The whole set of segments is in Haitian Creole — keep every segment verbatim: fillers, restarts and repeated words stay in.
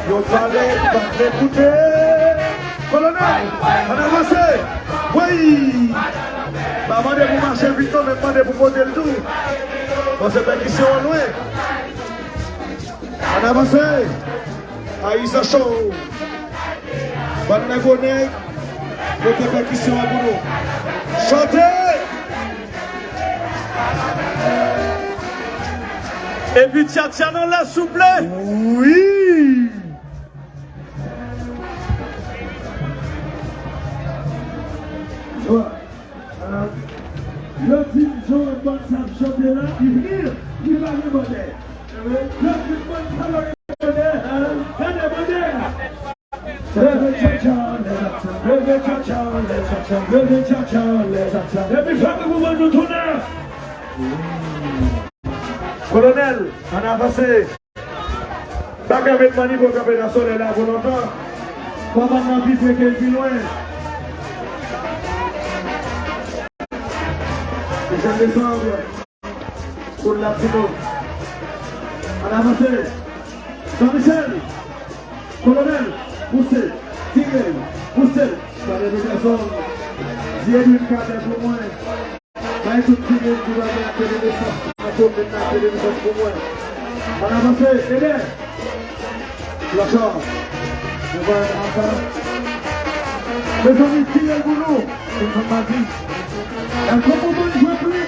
Yo pale, pa vle koute. Kolonèl, ann avanse. Wi! Pa mande pou mache vit non, men mande pou pote l tou. Paske pèkisyon an lwen. Ann avanse. Ayisyen cho. Bann nèg o nèg, pote pèkisyon an pou nou. Chante! Epi tchatcha nan lè, souple. Wi! Yo di m jan bann sa ap chante la, ki vini, ki pa gen bòdè. Yo di m bann sa yo gen bòdè, pa gen bòdè. Leve tchatcha, leve tchatcha, leve tchatcha, leve tchatcha, leve tchatcha. Epi fè bri pou mwen nou tounen. Kolonèl, ann avanse. Bagay met mannipo kanpe nan solèy la pou lontan. Konprann nan pi pre ke l pi lwen. Desann, desann. Kout latino. Ann avanse. San Michèl. Kolonèl. Pouse. Tire. Pouse. Gade Peterson. Di Edwin Carter pou mwen. Bay tout timoun ki pa gen akte de nesans nan komin nan akte de nesans pou mwen. Ann avanse, Ede! Lòchò! Nou pa wè sa? Mezanmi, tire l pou nou! Se fanm madi. Gad kòman w konn jwe pli!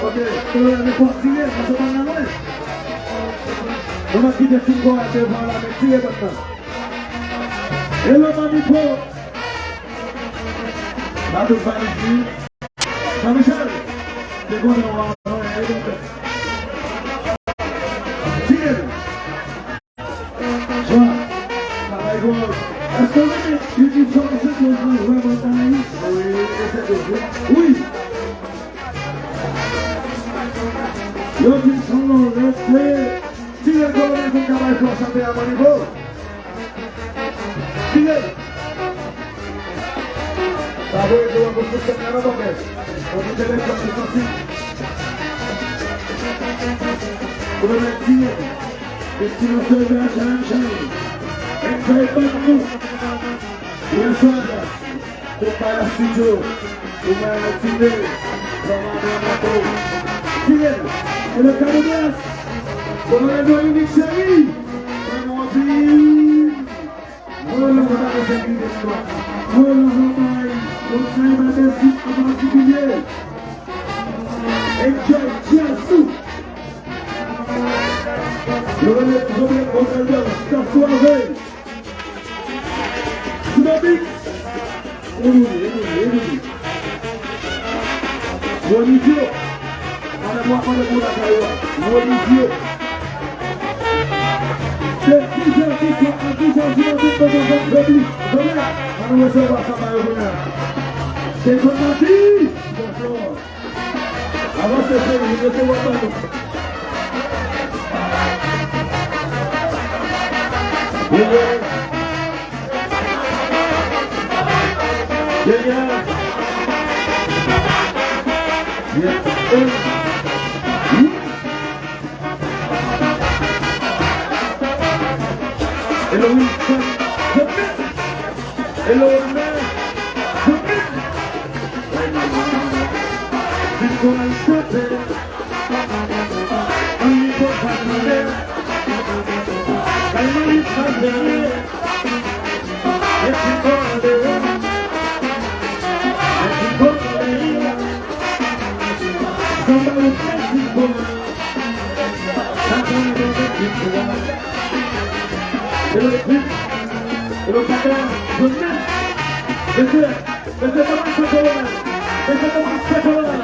Ok, Kolonèl, men fò w tire, paske bann nan lwen. Nou pa kite ti kò a devan la, men tire bann nan. Hello, Mannipo! Bato Fanisi. Jean-Michel, te kontan w avan yè, wi, tonton. Siyen. Bon, travay gwo. Èske w renmen YouTube Fanisi Close lan vrèman nice? Wi, e se tou, wi. Wi. Yo di son nan rete. Siyen, kolonèl, pou n ka bay fò chante a bon nivo. Siyen. Sa voye dlo an pou sou sèn nan, non, bòkè. Yon ti telefòn ki santi. Kolonèl Siyen. Destinasyon Vèchè Chay. Enjoy ban nou. Bonswa. Konpa la studio. Konpa la tine. Konpa la moto. Siyen. E le kadobas. Kolonèl Dominik Cheri. Mwen anpil. Mwen love bay. Mwen sa e bay mèsi an patikilye. Enjoy jazz ou. Yo rele Jovenel Gonzalez, staff tou avè l. Sou le beat. Ebouyi, ebouyi, ebouyi. Monityo. Pandan w ap mande pou lakay ou a. Monityo. Se dis è di swa a dis è di maten, nou te fè pèp li. Jodi a, ann resevwa sa ba yo kounye a. Se konn pati. Avanse, cheri, mete w ap ban nou. Yeah, yeah. Yeah, yeah. Yes. Hello, Wilson. Hello, man. Vin pou al chante. Ann li konsa tande. Kay Malis chante. Mèsi pou ale. Mèsi pou ale. Sanba ou mèsi pou ale. Sa tande mèsi pou ale. Hello, ekip. Hello, papa. Mesye. Mesye, kòman se kolonèl? Mesye, kòman se kolonèl?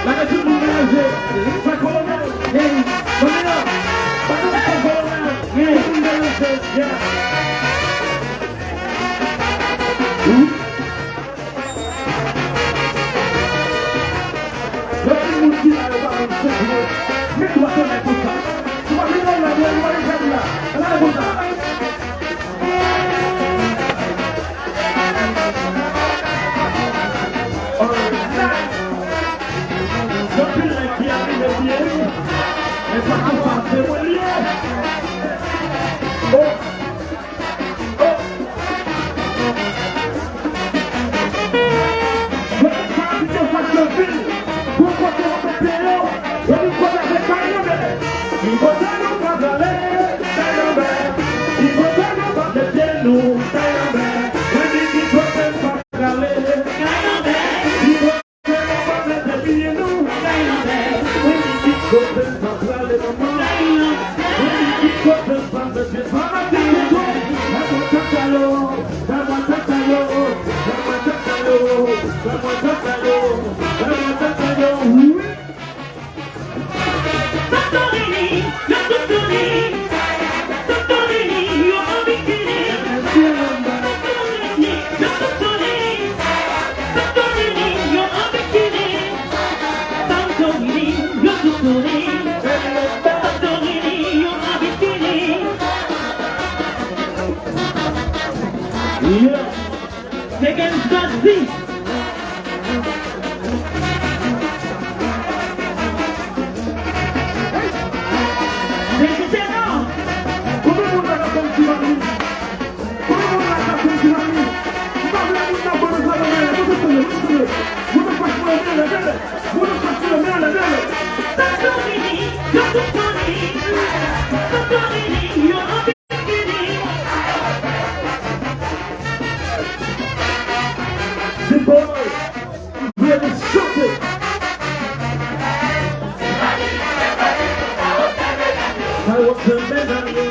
Lage tout moun degaje. Sa kolonèl. Hey. Kounye a, pa gen sa kolonèl. Hey. Tout moun degaje. Yeah. Wi. Yo di moun ki la yo pa konn sèk yo. Met dwa sou nèg konsa. Ou pa vin nan la, ou pa vin fè la. Ala konsa. Alright. Gen anpil nèg ki ap rive pye wi. Men pa konsa, se mwen li ye. Oh. Oh. Yo te ka abite Fasyonvil. Bon kote yo te pye yo. Yo di kote se Kay Lanbè. Ki kote nou ka prale? Kay Lanbè. Ki kote nou ka mete nou? Kay Lanbè. Mwen di ki kote n pa prale? Kay Lanbè. Ki kote n pa mete pye nou? Kay Lanbè. Mwen di ki kote n pa prale, manman? Kay Lanbè. Mwen di ki kote n pa mete fanatik nou? Fè mwen tata yo, fè mwen tata yo, fè mwen tata yo, fè mwen tata yo, fè mwen tata yo, wi. Santorini, yo Santorini, Santorini, yo anvi fini. Santorini, yo Santorini, Santorini, yo anvi fini. Santorini, yo Santorini, Santorini, yo anvi fini. Yeah. Se gen jodi. Prezidè non. Konbyen moun la ka fè yon ti mami? Konbyen moun la ka fè yon ti mami? M pa vle moun nan ban nou sa nan men, nou tout tande, nou tout tande. Moun nan fach mwen, men lè, men lè. Moun nan fach mwen, men lè, men lè. Santorini, yo tout Santorini. Santorini, yo anvi The boy ready chante. Sa yo fè medam yo.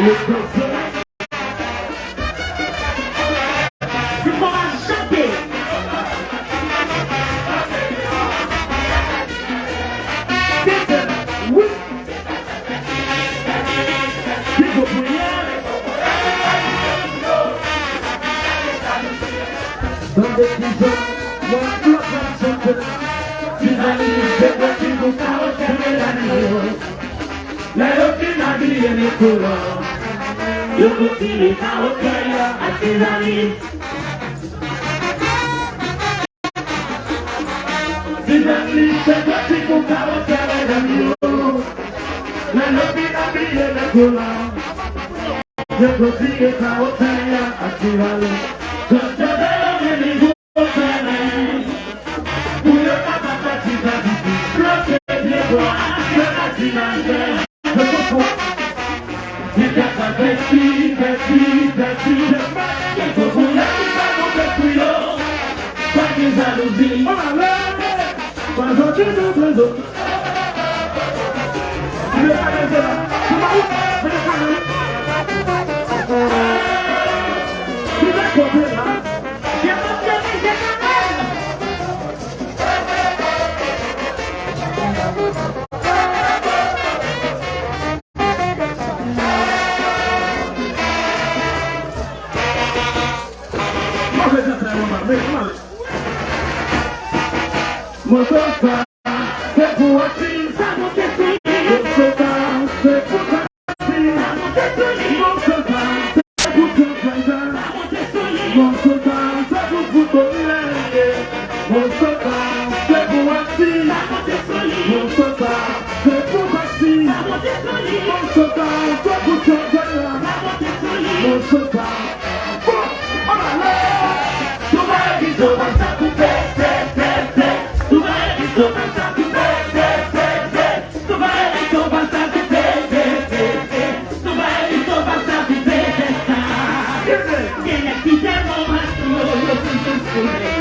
Le prezan. Ti zòn, mwen flòt ap chante. Ti zòn, se pati pou kawotè medam yo. Lè yo fin abiye Nikola, yo kontinye kawotè a ak ti zòn. Ti zòn, se pati pou kawotè medam yo. Lè yo fin abiye Nikola, yo kontinye kawotè a ak ti zòn. Zòn chante yo men nivo. Pou yo kapab pati sa piti, plante pye bwa, fè patinaj vè. Yo konprann. Gen gaz la vèti, vèti, vèti. Kèk kokoye ki pa bon tèt pou yo. Pa gen jalouzi. Ann ale! Pa soti nan rezo. Mwen fè sa. Se pou Atis, sa monte sou li. Mòso sa, se pou Atis, sa monte sou li. Mòso sa, se pou Tchanzaya. Mòso sa, se pou foutbolè. Mòso sa, se pou Atis, sa monte sou li. Mòso sa, se pou Atis, sa monte sou li. Mòso sa, se pou Tchanzaya. Mòso sa, bon, ann ale! Touba epi Touba sa koupe, pe, pe, pe. Touba epi Touba sa koupe, pe, pe, pe. Touba epi Touba sa koupe, pe, pe, pe. Touba epi Touba sa koupe, pe sa. Gen nèg ki tèlman mati yo, yo toujou soulè.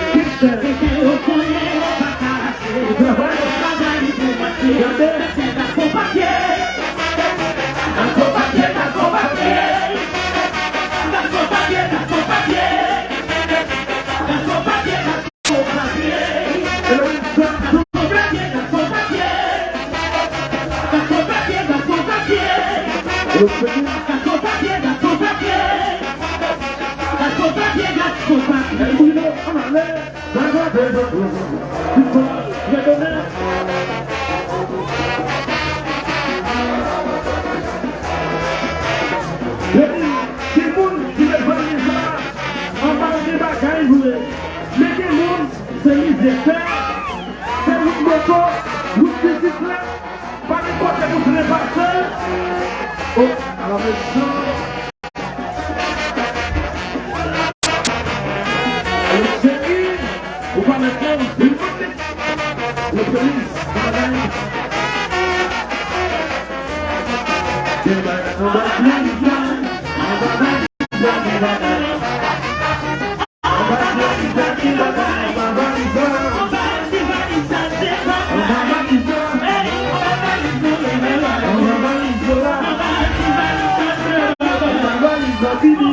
Kite yo konnen yo pa ka. Travay pou mwen, gade. Gason papye, gason papye, gason papye. Gason papye, gason papye. Gason papye, gason papye. Gason papye, gason papye. Gason papye, gason papye. Gason papye, gason papye. Gason papye, gason papye. Ann ale. Epi, gen moun ki met valiz la anba, gen bagay vre. Men gen moun, se mize fè, se wout moto, wout bisiklèt, pa gen kote pou tren pase. O, ala mechan. Ou pa mèt fè yon vil kote. Ou feliz, bagay. Gen bagay, anba valiz la, anba valiz la, gen bagay. Anba valiz la, gen bagay, anba valiz la. Anba valiz la, anba valiz la. Anba valiz la, anba valiz la, vini.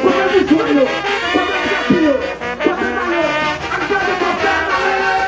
Kote vizyon yo? Kote tapi yo? Kote mayo? Ann fè de kòb sa, ann ale!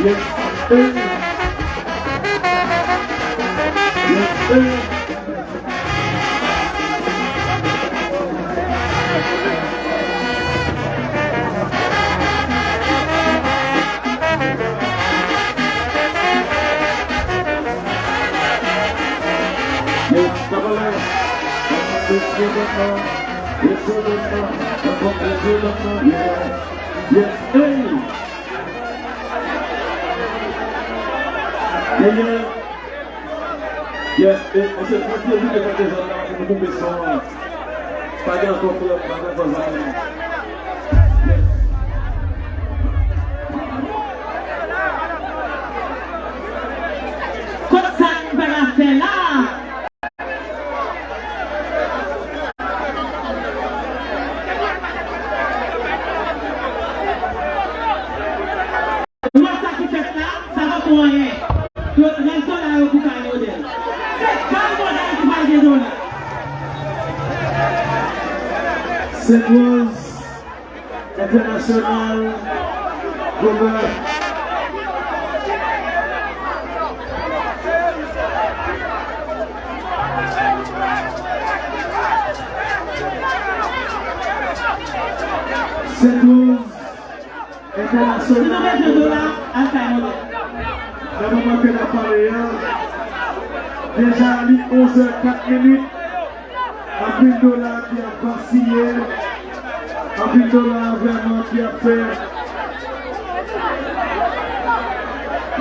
Yes, sir. Yes, sir. Yes, Savalè. Mesye, mesye, mesye, mesye, yeah. Yes, hey. Yeah, yeah. Yes, e, mesye, tranquille, nou te fè dezòd la, nou koupe son an. Pa gen ankò frè, pa gen ankò zanmi. Yes. Kot sa n pa ka fè la? Ou wè sa ki fèt la? Sa pa pou anyen. Yo, rès dola yo pou kay modèl. Se kay modèl ki pral gen dola. Sentwoz Entènasyonal, Gobèf. Sentwoz Entènasyonal. Nan moman ke n ap pale a, deja li onzè kat minit. Anpil dola ki ap vasiye. Anpil dola vrèman ki ap fè.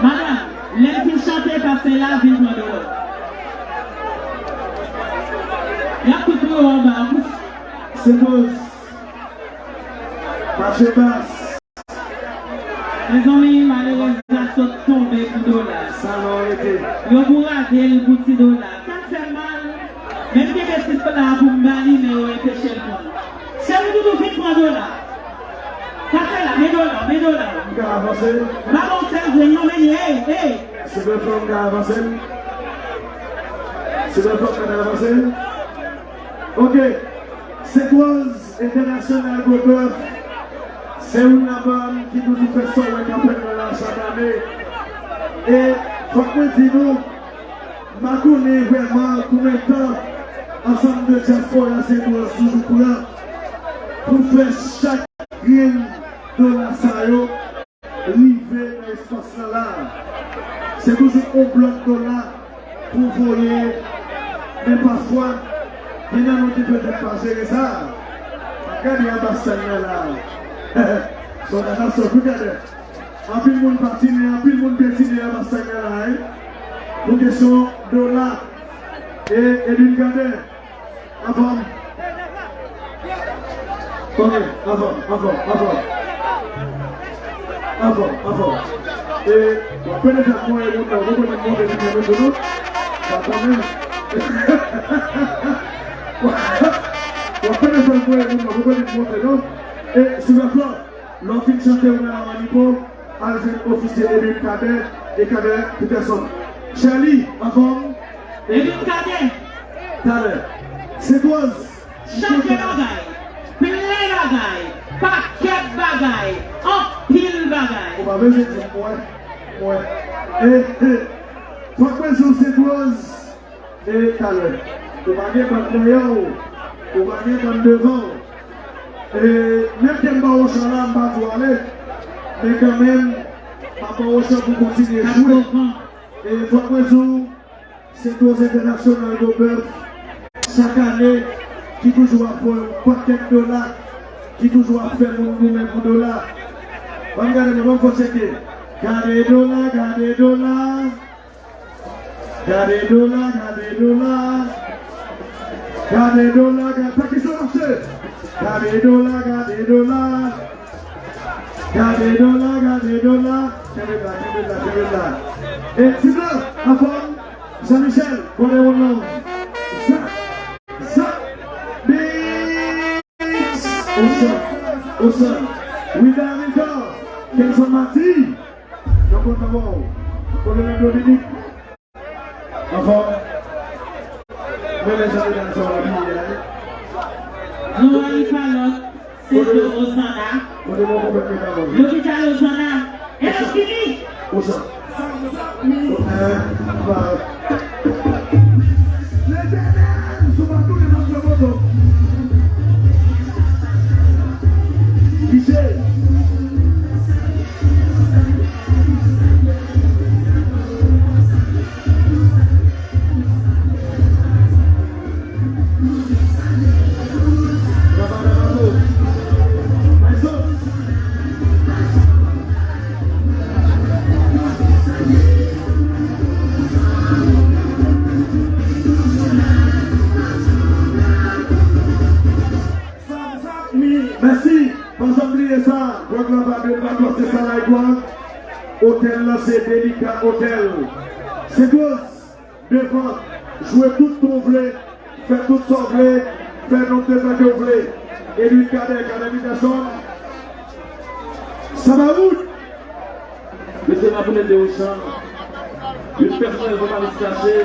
Madanm, lè n fin chante, pastè la vin pran dola. Y ap koute yo anba. Sentwoz. Mache bas. Mezanmi, malerèz la sot tonbe pou dola. Sa va rete. Yo bourade l pou ti dola. Sa fè mal. Men m kenbe ti dola pou m ba li, men yo anpeche l pran. Cheri doudou, vin pran dola. Sa fè la, men dola, men dola. M ka avanse? M pa ba w sèl grenn non, men hey, hey. Silvouplè, m ka avanse? Silvouplè, m ka avanse? Ok. Sentwoz Entènasyonal Gobèf, se youn nan bann ki toujou fè sa w wè k ap fèt nan la chak ane. E fòk mwen di nou, m pa konnen vrèman konbyen tan ansanm de dyaspora Sentwoz toujou pran pou fè chak grenn dola sa yo rive nan espas lan la. Se toujou yon blòk dola pou voye, men pafwa, gen nan nou ki petèt pa jere sa. Gade anba sèn nan la. Son nan sòt, wi, gade. Anpil moun patine, anpil moun petine anba sèn nan la, wi. Pou kesyon dola, e Edwin Cadet, anfòm. Ok, anfòm, anfòm, anfòm. Anfòm, anfòm. E, w ap pede fè mwen, e moun nan, w ap pede monte li menm tou, non? Sa kanmenm. W ap pede fè mwen, e moun nan, w ap pede monte, non? E, silvouplè, lè w fin chante, ou nan la Manipo, al jwenn ofisye Edwin Cadet e Cadet Peterson. Charlie, anfòm? Edwin Cadet. Talè. Sentwòz. Chanje bagay. Plen bagay. Pakèt bagay. Anpil bagay. Ou pa bezwen di m, mwen. Mwen. E, e. Fòk mwen di w Sentwòz. E talè, ou pa gen bann dèyè w, ou pa gen bann devan w. E menm ke m ba w chan la, m pa di w ale, men kanmenm, m ap ba w chan pou kontinye jwe. E fòk mwen di w, Sentwòz Entènasyonal Gobèf, chak ane, ki toujou ap voye yon pakèt dola, ki toujou ap fè moun goumen pou dola. Ban m gade, ban m fè tcheke. Gade dola, gade dola. Gade dola, gade dola. Gade dola, gade, pa ki sa mache. Gade dola, gade dola. Gade dola, gade dola. Kenbe la, kenbe la, kenbe la. E ti blan, anfòm. Jean Michel, kote moun nan? Sa, sa. Beats. Osan, Osan. Wida Victor. Kenson Mati. Yo kontan wè w. Kolonèl Dominique. Anfòm. Mwen menm jan de danse w ap ye a. Lopital Osana. Lopital Osana. Elas Kini. Osan. Letènèl, sou pa tounen nan gwo moto. Michel. Mèsi. Pa janm bliye sa. Gwòg la pa dwe pa twò, se sa la gwòg. Otèl la se Delika Otèl. Sentwòz, devan, jwe tout tan w vle, fè tout sa w vle, fè nonb de fè ke w vle. Edwin Cadet, Cadet Peterson. Sabawout. Mesye, n ap vin ede Osan. Youn pèsonèl jounalis kache.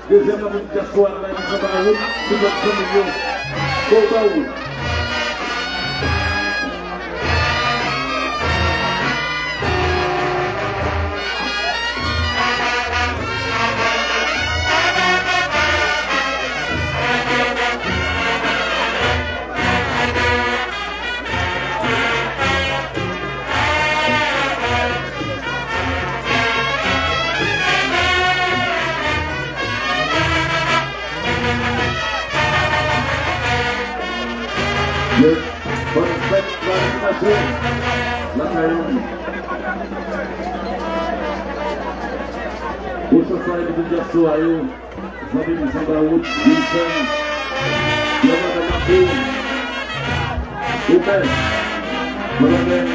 Dezyèm nan pou dyaspora bay pou Sabawout. Tout lòt fanmi yo. Bon, ba ou. Yes. Bòn fèt, bòn fèt lakay ou. Gwo chans la epi tout dyaspora yo. Zanmi m, Sabawout, Wilson, Yamada Mafou, Oupè, Madanm.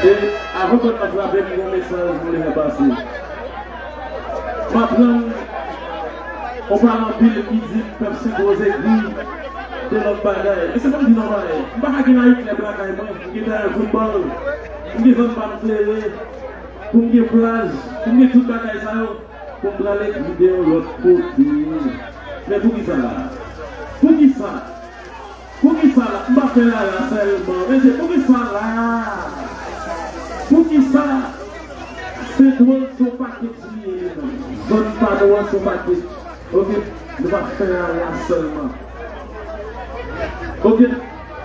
E avan bòn nan frape, m gen yon mesaj mwen vle fè pase. M aprann yon pale anpil ki di pèp Sentwòz egri de lòt bagay. Mesye, fò m di nou yon bagay. M pa ka gen layit klèb lakay mwen, m gen teren foutbòl, m gen zòn pa m klere, pou m gen plaj, pou m gen tout bagay sa yo, pou m prale egri de yon lòt kote. Men poukisa la? Poukisa? Poukisa la? M pa fè lala sèlman. Mesye, poukisa la? Poukisa? Sentwòl se yon pakèt li ye, li menm. Zòn pa nou an se yon pakèt. Ok, nou pa fè a la sèlman. Ok,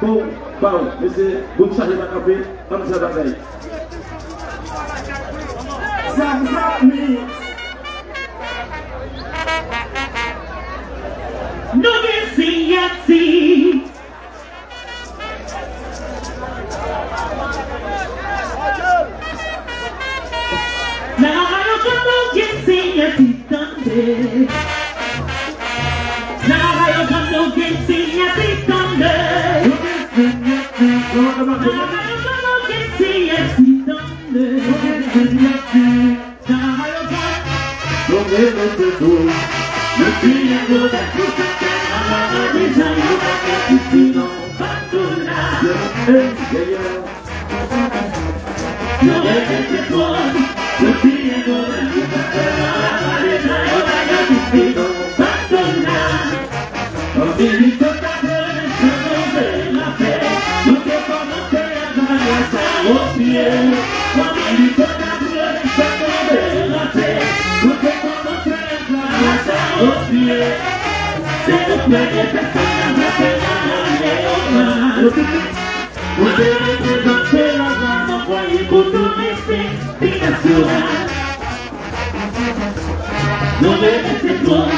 bon, baw, mesye, bout chaje pa kanpe, ann fè bagay. Zam, zam, mi. Nou gen siyati. Nan Arayogàn nou gen siyati tande. Nan Arayogàn nou gen siyati tande. Nan Arayogàn nou gen siyati tande. Nan Arayogàn. Se nou premye pèsonaj nan fè la ane yo mal. Mwen te reprezante la zam anvwaye pou touristik binasyonal. Nou remèsye twòp,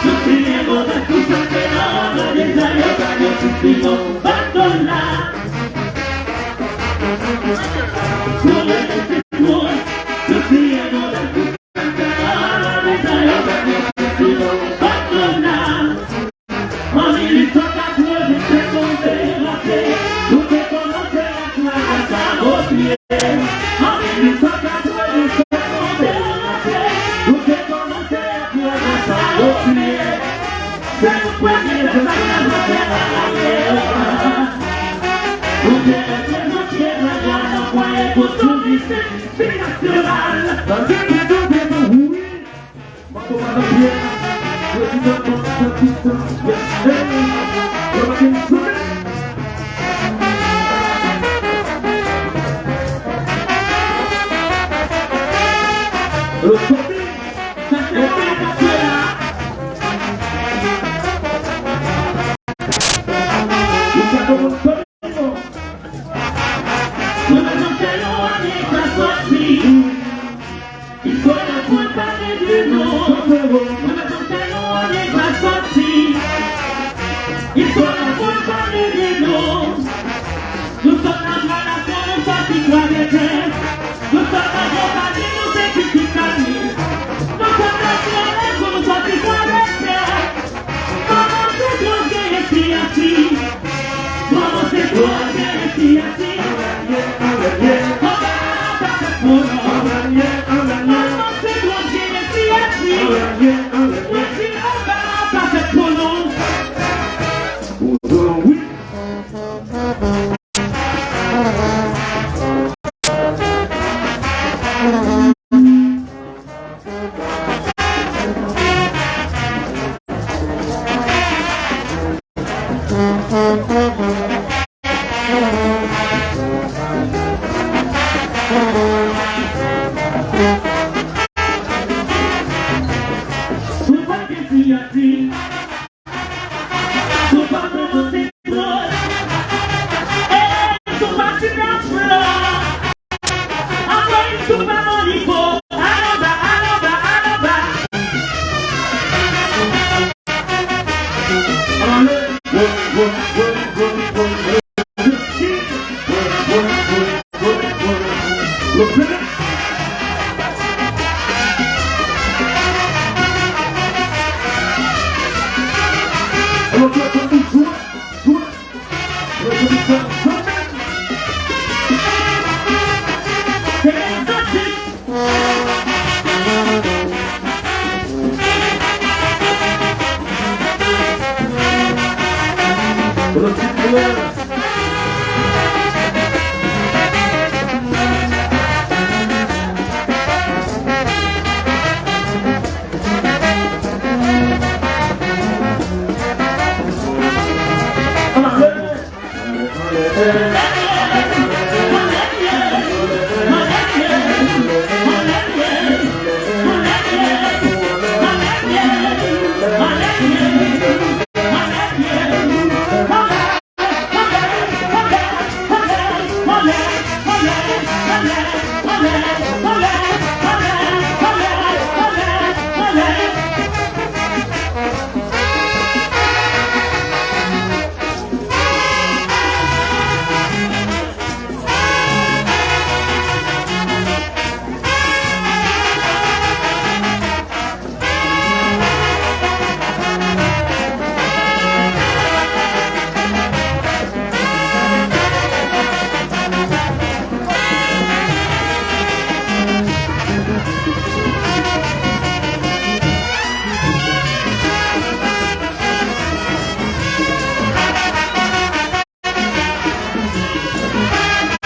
nou kriye move kou sa fè nan ane deja yo pa gen sou fino. Bat kò la. Nou remèsye twòp, nou kriye move kou Mwen pa konn fè yon ane pa sòti. Istwa la pou l pale de nou. Mwen pa konn fè yon ane pa sòti. Istwa la pou l pale de nou. Nou sot nan Grann Nasyon, nou sòti Kwadèpè. Nou sot nan Gwopayi, nou se pitit Kami. Nou sot nan Gran Lakou, nou sòti Kwadèpè. Manman se twòp genyen siyati. Manman se twòp genyen siyati. Anba pa fè pwolòm. Manman se twòp genyen siyati. Mwen di anba pa fè pwolòm.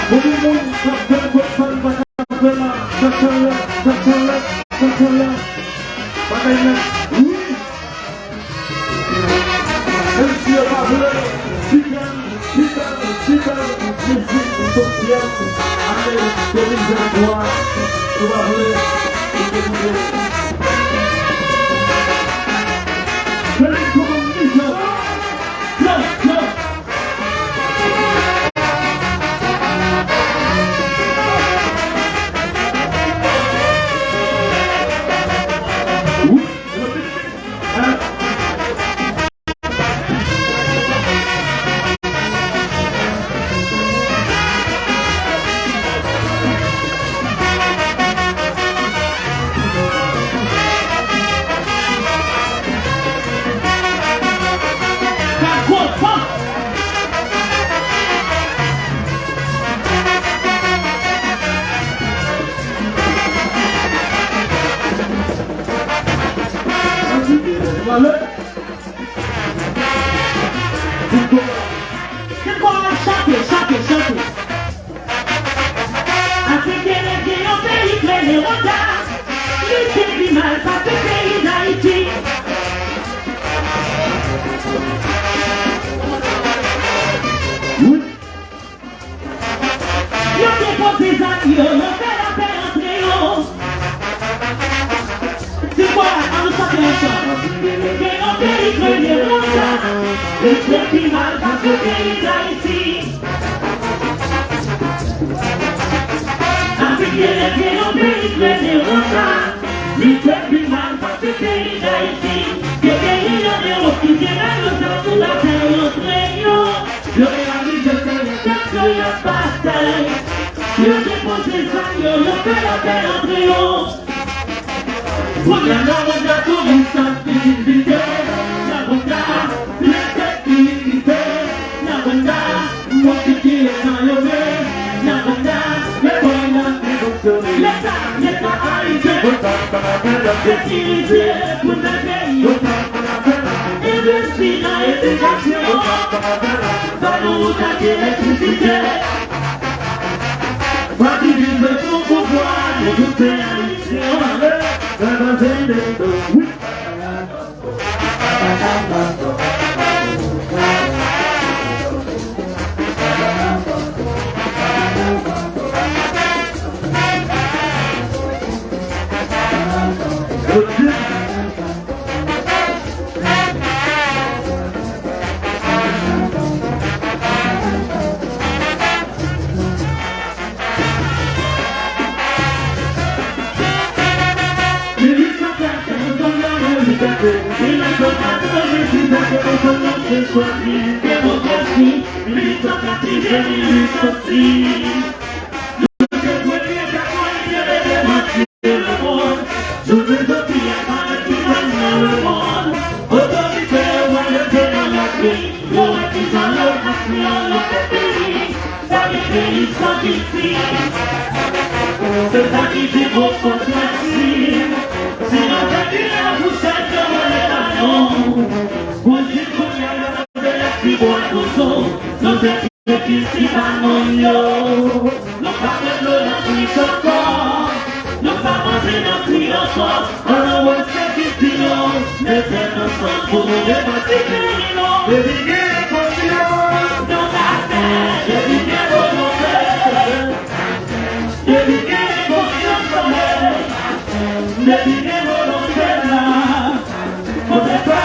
Pou tout moun k ap fè l konn sa l pa ka fè la, sa k fè l la, sa k fè l la, sa k fè l la. Bagay nèt. Wi. Menm si yo pa vle, ti bèl, ti bèl, ti bèl mizik sosyèl ane de mil venntwa, yo pa vle, yo te vle. Fè l kòmanse. Yo, yo. Chante, chante, chante. Afriken gen yon peyi k rele Rwanda. Li te pi mal pase peyi Dayiti. Yo depoze zam yo, yo fè lapè antre yo. Di kwa, ann chante ansanm. Gen yon peyi k rele Rwanda. Li te pi mal pase peyi Dayiti. Afrik te leve yon peyi k rele Rwanda. Li te pi mal pase peyi Dayiti. Gen peyi an Ewòp ki te bay yo zam pou lapè antre yo. Yo reyalize se yon tèt yo y ap batay. Yo depoze zam yo, yo fè lapè antre yo. Kounye a la, Rwanda tounen sa vizite. Nan Rwanda, plen tèt ki limite. Nan Rwanda, moun ki tire nan yo men. Nan Rwanda, lekòl nan fonksyone. Leta, Leta ayisyen, sekirize pou nan peyi. Envesti nan edikasyon. Ban nou wout ak elektrisite. Pati ki vle sou pouvwa, nou tout se Ayisyen. Demokrasi, mil uit san katreven, mil uit san sis. Nou te premye gason enteresan lemonn. Jounen jodi a, pa gen ki pran nan lemonn. Otorite yo wè yo te nan lari. Yo wè kijan yo ap fè ann lòt peyi. Pa gen peyi san viktim. Se sa ki pi gwo kontradiksyon. Si nou fè klè pou chèf yo rele bayon. Pou jis kounye a yo mande lèt pi bò a toujou. Nou se Epi si pa nou yo, nou pa fè dlo nan kwit ankò. Nou pa manje nan kri ankò. An nou wè se ki di yo, mete nou ansanm pou nou rebati peyi nou. Depi gen konsyans, nou ka fè. Depi gen volonte, depi gen konsyans, depi gen volonte la, kote sa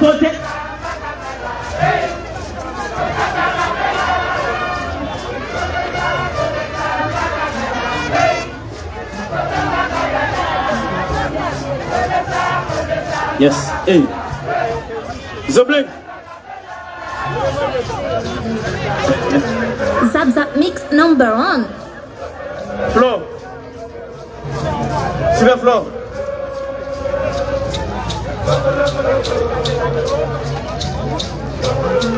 Kote. Yes. Hey. Zoblin. Zap Zap Mix number one. Flo. Silvè Flo.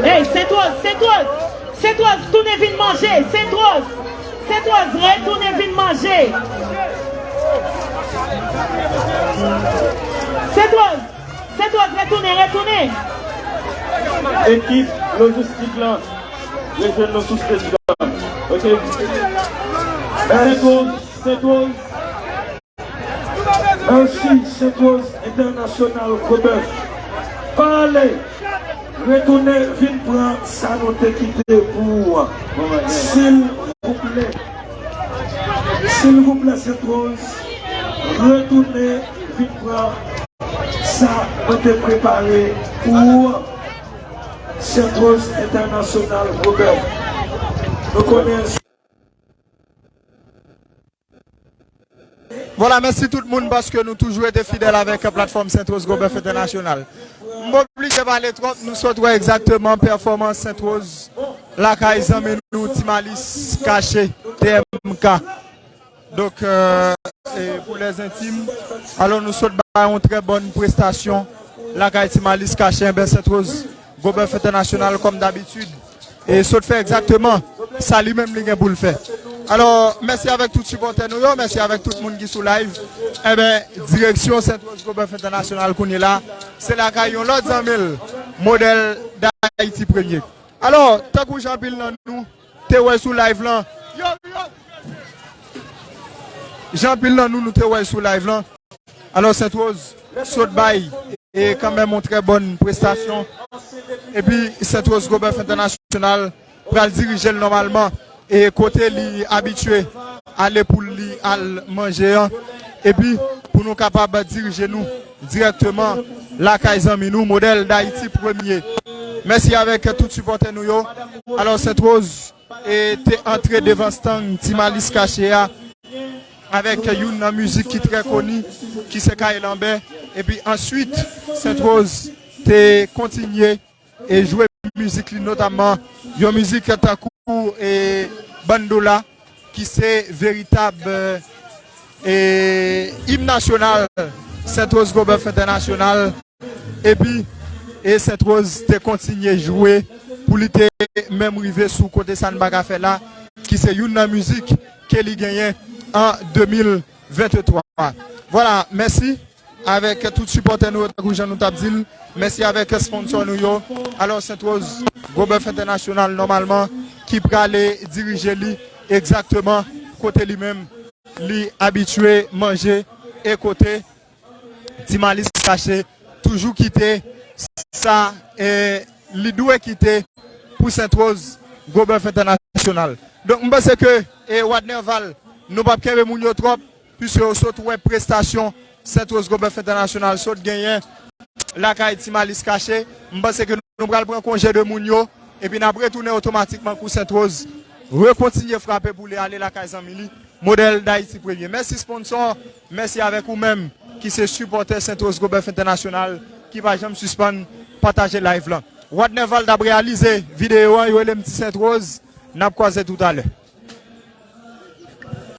Hey, Sentwoz, Sentwoz, Sentwoz, tounen vin manje, Sentwoz, Sentwoz, retounen vin manje. Sentwoz, Sentwoz, retounen, retounen. Ekip lojistik la, rejwenn nou sou stage la. Ok. Sentwoz, Sentwoz. Mèsi, Sentwoz Entènasyonal Gwo Bèf. Pa ale. Retounen vin pran sa nou te kite pou ou an. Silvouplè. Silvouplè, Sentwoz. Retounen vin pran sa nou te prepare pou ou an. Sentwoz Entènasyonal Gwo Bèf. Nou konnen. Vwala, mèsi tout moun paske nou toujou rete fidèl avèk platfòm Sentwoz Gwo Bèf Entènasyonal. M pa oblije pale twòp, nou sot wè egzakteman pèfòmans Sentwoz lakay zanmi nou Ti Malis Kache, T M K. Donk, euh, e pou lèzentim, alò nou sot bay yon trè bòn prestasyon lakay Ti Malis Kache, enben Sentwoz Gwo Bèf Entènasyonal kòm dabitid. E sot fè egzakteman sa li menm li gen pou l fè. Alò, mèsi avèk tout sipòtè nou yo, mèsi avèk tout moun ki sou live. Enben, direksyon Sentwoz Gwo Bèf Entènasyonal kounye la, se lakay yon lòt zanmi l, modèl Dayiti Premye. Alò, tankou jan anpil nan nou te wè sou live lan, yo, yo! Jan anpil nan nou, nou te wè sou live lan, alò, Sentwoz sot bay e kanmenm yon trè bòn prestasyon. Epi Sentwoz Gwo Bèf Entènasyonal pral dirije l nòmalman e kote li abitye ale pou li al manje an. Epi pou nou kapab dirije nou dirèkteman lakay zanmi nou, modèl Dayiti Premye. Mèsi avèk tout sipòtè nou yo. Alò, Sentwoz e te antre devan stang Ti Malis Kache a avèk youn nan mizik ki trè koni, ki se Kaye Lanbè. Epi answit, Sentwoz te kontinye e jwe mizik li, notamman yon mizik tankou e Bandola, ki se veritab e im nasyonal Sentwoz Gwo Bèf Entènasyonal. Epi e Sentwoz te kontinye jwe pou li te menm rive sou kote sa n pa ka fè la, ki se youn nan mizik ke li genyen an de mil venntwa. Vwala, mèsi avèk tout sipòtè nou yo, tankou jan nou t ap di l. Mèsi avèk sponsò nou yo. Alò, Sentwoz Gwo Bèf Entènasyonal, nòmalman, ki prale dirije li egzakteman kote li menm li abitye manje e kote Ti Malis Kache toujou kite sa e li dwe kite pou Sentwoz Gwo Bèf Entènasyonal. Donk, m panse ke e Wadner Val, nou p ap kenbe moun yo twòp, piske yo sot wè prestasyon Sentwoz Gwo Bèf Entènasyonal sot genyen lakay Ti Malis Kache. M panse ke nou pral pran konje de moun yo, epi n ap retounen otomatikman kou Sentwoz rekontinye frape pou li ale lakay zanmi li, modèl Dayiti Premye. Mèsi sponsò, mèsi avèk ou menm ki se sipòtè Sentwoz Gwo Bèf Entènasyonal, ki pa janm sispann pataje live lan. Wadner Val t ap reyalize videyo an, yo rele m Ti Sentwoz, n ap kwaze toutalè.